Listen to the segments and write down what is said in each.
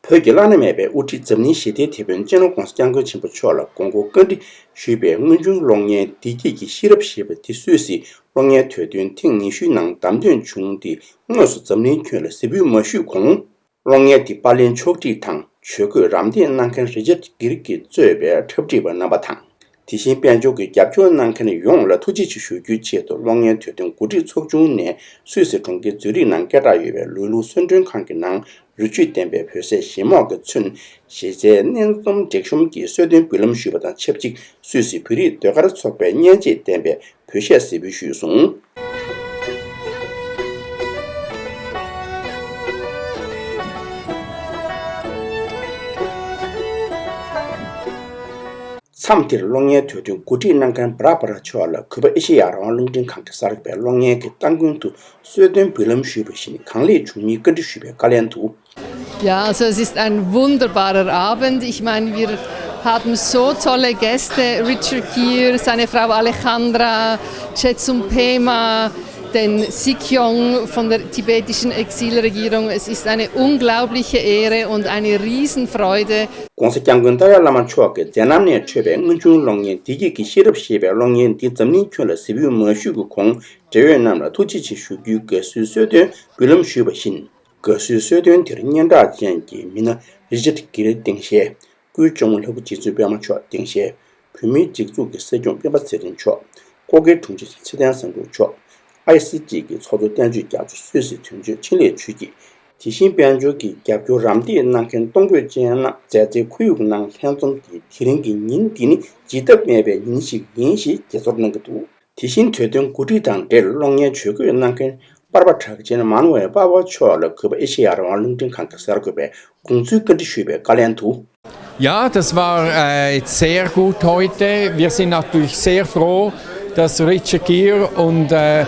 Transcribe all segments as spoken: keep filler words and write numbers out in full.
བོད་ཀྱི་བླ་ན་མེད་པའི་དབུ་ཁྲིད་འཛམ་གླིང་ཞི་བདེའི་དེད་དཔོན་སྤྱི་ནོར་༧གོང་ས་༧སྐྱབས་མགོན་ཆེན་པོ་མཆོག་ལ་དགོངས་སྐོར་བཀའ་འདྲི་ཞུས་པའི་དངོས་བྱུང་གློག་བརྙན་བདེ་སྐྱིད་ཀྱི་ཤེས་རབ་ཞེས་པ་དེ་སུད་སིའི་གློག་བརྙན་དུས་སྟོན་ཐེངས་ཉི་ཤུའི་ནང་བདམས་ཐོན་བྱུང་སྟེ། དངོས་སུ་འཛམ་གླིང་ཁྱོན་ལ་གཟིགས་འབུལ་མ་ཞུས་གོང་། གློག་བརྙན་དེ་པར་ལེན་ཕྱོགས་སྒྲིག་དང་ཇུས་འགོད་རམ་འདེགས་གནང་མཁན་རི་ཅར་གིར་གྱིས་གཙོས་པའི་འཁྲབ་ཁྲིད་པ་རྣམ་པ་དང་། དེ་བཞིན་དཔལ་འབྱོར་གྱི་རྒྱབ་སྐྱོར་གནང་མཁན་ཡོངས་ལ་ཐུགས་རྗེ་ཆེ་ཞུ་རྒྱུའི་ཆེད་དུ། གློག་བརྙན་དུས་སྟོན་གོ་སྒྲིག་ཚོགས་ཆུང་ནས་སུད་སི་གྲོང་ཁྱེར་ཛུ་རིག་ནང་སྐད་གྲགས་ཡོད་པའི་ལུའུ་ལུའུ་གསོལ་མགྲོན་ཁང་གི་ནང་རི་ཆོས་ལྡན་པའི་བོད་ཟས་གཞན་མོ་གི་ཚོན་ཞེས་པའི་སྙན་རྩོམ་སྒྲིག་གཤོམ་གྱི་གསོལ་སྟོན་འབུལ་ལམ་ཞུས་པ་དང་ཆབས་ཅིག་སུད་སི་བོད་རིགས་ཟློས་གར་ཚོགས་པས་སྙན་འཇེབས་ལྡན་པའི་བོད་གཞས་གཟིགས་འབུལ་ཞུས་སོང་། མཚམས་འདིར་གློག་བརྙན་དུས་སྟོན་གོ་སྒྲིག་གནང་མཁན་བྷ་ར་བྷ་ར་མཆོག་ལ་གུས་པ་ཨེ་ཤེ་ཡ་རང་དབང་རླུང་འཕྲིན་ཁང་གིས་གསར་འགོད་པའི་གློག་བརྙན་གྱི་སྟ་གོན་དུ་གསོལ་སྟོན་འབུལ་ལམ་ཞུས་པ་བཞིན་གང་ལེགས་བྱུང་མིན་བཀའ་འདྲི་ཞུས་པའི་བཀའ་ལན་དུ། Ja, also es ist ein wunderbarer Abend. Ich meine, wir haben so tolle Gäste, Richard Gere, seine Frau Alejandra, Chetsum Pema, den Sikyong von der tibetischen Exilregierung. Es ist eine unglaubliche Ehre und eine Riesenfreude. ༧གོང་ས་༧སྐྱབས་མགོན་ཏཱ་ལའི་བླ་མ་མཆོག་གི་མཛད་རྣམ་ནས་འཕྲོས་པའི་དངོས་བྱུང་གློག་བརྙན་བདེ་སྐྱིད་ཀྱི་ཤེས་རབ་ཞེས་པའི་གློག་བརྙན་འདི་འཛམ་གླིང་ཁྱོན་ལ་གཟིགས་འབུལ་མ་ཞུས་ཀྱི་གོང་འབྲེལ་ཡོད་རྣམས་ལ་ཐུགས་རྗེ་ཆེ་ཞུ་རྒྱུའི་དགའ་བསུའི་གསོལ་སྟོན་འབུལ་ལམ་ཞུས་པ་བཞིན། དགའ་བསུའི་གསོལ་སྟོན་དེར་སྙན་གྲགས་ཅན་གྱི་མི་སྣ་རི་ཅར་གིར་སྟེང་གཞས། སྐུའི་གཅུང་མོ་ལྷ་བུ་རྗེ་བཙུན་པད་མ་མཆོག་སྟེང་གཞས། བོད་མིའི་སྒྲིག་འཛུགས་ཀྱི་སྲིད་སྐྱོང་སྤེན་པ་ཚེ་རིང་མཆོག་ཀོ་ཀེལ་དྲུང་ཆེ་ཚེ་བརྟན་བཟང་འབྲུག་མཆོག་ཨའི་སི་ཊི་གི་ཚོགས་གཙོ་བསྟན་ཆོས་རྒྱ་མཚོ། སུད་སི་དོན་གཅོད་འཕྲིན་ལས་ཆོས་སྐྱིད། དེ་བཞིན་དཔལ་འབྱོར་གྱི་རྒྱབ་སྐྱོར་རམ་འདེགས་གནང་མཁན་གཏོང་ཕོད་ཅན་རྣམས་མཛད་རྗེས་ཁོར་ཡུག་ནང་ལྷན་འཛོམས་ཀྱིས་དེ་རིང་གི་ཉིན་འདི་ནི་བརྗེད་ཐབས་མེད་པའི་ཉིན་ཞིག་ཡིན་ཞེས་དགྱེས་ཚོར་གནང་གི་འདུག་དེ་བཞིན་དུས་སྟོན་གོ་སྒྲིག་དང་འབྲེལ་གློག་བརྙན་ཇུས་འགོད་གནང་མཁན་པར་པ་གྲགས་ཅན་མཱ་ནུ་ཝེལ་པ་ཝ་མཆོག་ལ་གུས་པ་ཨེ་ཤེ་ཡ་རང་དབང་རླུང་འཕྲིན་ཁང་གིས་གསར་འགོད་པས་དགོངས་ཚུལ་བཀའ་འདྲི་ཞུས་པའི་བཀའ་ལན་དུ། Ja, das war äh, sehr gut heute. Wir sind natürlich sehr froh, dass Richard Gere und äh,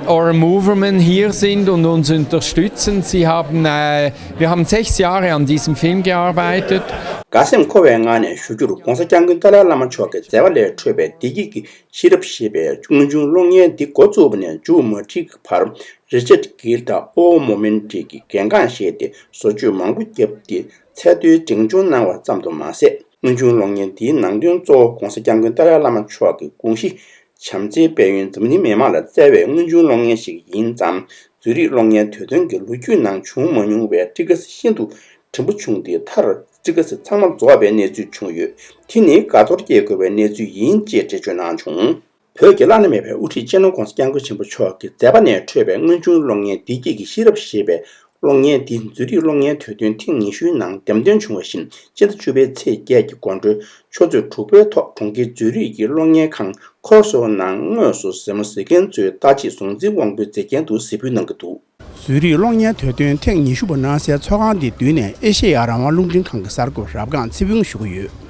Orm Uverman hier sind und uns unterstützen. Sie haben, äh, wir haben sechs Jahre an diesem Film gearbeitet. དགའ་སེམས་འཁོལ་བའི་ངང་ནས་ཞུ་རྒྱུར། ༧གོང་ས་༧སྐྱབས་མགོན་ཏཱ་ལའི་བླ་མ་མཆོག་གི་མཛད་པ་ལས་འཕྲོས་པའི་བདེ་སྐྱིད་ཀྱི་ཤེས་རབ་ཞེས་པའི་དངོས་བྱུང་གློག་བརྙན་འདི་འགོ་བཙུགས་པ་ནས་མཇུག་མ་སྒྲིལ་བར། རི་ཅར་གིར་དང་ཨོ་མོ་མེན་ཏྲི་གིས་གལ་འགངས་བཞེས་ཏེ་བཟོ་བཅོས་མང་པོ་བརྒྱབ་སྟེ་ཚད་མཐོའི་འབྲིང་ཆུང་གནང་བ་ཙམ་དུ་མ་ཟད། དངོས་བྱུང་གློག་བརྙན་འདིའི་ནང་དོན་གཙོ་བོ་༧གོང་ས་༧སྐྱབས་མགོན་ཏཱ་ལའི་བླ་མ་མཆོག་གི་དགོངས་གཞི། བྱམས་བརྩེའི་དཔལ་ཡོན་འཛམ་གླིང་མི་དམངས་ལ་བསྩལ་བའི་དངོས་བྱུང་གློག་བརྙན་ཞིག་ཡིན་ཙང་། ཛུ་རིག་གློག་བརྙན་དུས་སྟོན་གྱི་ལོ་རྒྱུས་ནང་བྱུང་མ་མྱོང་བའི་ཊི་ཀ་སི་ཤིན་ཏུ་བྲིན་པོ་བྱུང་སྟེ། མཐར་ཊི་ཀ་སི་ཚང་མ་རྫོགས་པའི་གནས་ཚུལ་བྱུང་ཡོད། དེ་ནི་དགའ་ཚོར་སྐྱེ་དགོས་པའི་གནས་ཚུལ་ཡིན་ཅེས་འགྲེལ་བརྗོད་གནང་བྱུང་། བོད་ཀྱི་བླ་ན་མེད་པའི་དབུ་ཁྲིད་སྤྱི་ནོར་༧གོང་ས་༧སྐྱབས་མགོན་ཆེན་པོ་མཆོག་གི་མཛད་པ་ནས་འཕྲོས་པའི་དངོས་བྱུང་གློག་བརྙན་བདེ་སྐྱིད་ཀྱི་ཤེས་རབ་ཞེས་པའི་གློག་བརྙན་འདི་ཛུ་རིག་གློག་བརྙན་དུས་སྟོན་ཐེངས་ཉི་ཤུའི་ནང་འདེམས་ཐོན་བྱུང་བ་བཞིན། སྤྱི་ཟླ་བཅུ་པའི་ཚེས་བརྒྱད་ཀྱི་དགོང་དྲོའི་ཆུ་ཚོད་དྲུག་པའི་ཐོག་གྲོང་ཁྱེར་ཛུ་རིག་གི་གློག་བརྙན་ཁང་ཁོར་སོ་ནང་དངོས་སུ་གཟིགས་མོ་གཟིགས་མཁན་ཚོའི་ལྟ་ཆེད་གཟུང་འཛིན་དབང་པོའི་མཛེས་རྒྱན་དུ་གཟིགས་འབུལ་གནང་གི་འདུག་ཛུ་རིག་གློག་བརྙན་དུས་སྟོན་ཐེངས་ཉི་ཤུ་པ་གནང་སའི་ཚོགས་ཁང་འདི་མདུན་ནས་ཨེ་ཤེ་ཡ་རང་དབང་རླུང་འཕྲིན་ཁང་གི་གསར་འགོད་པ་རབ་སྒང་ཚེ་ཕུན་ཞུ་གི་ཡོད།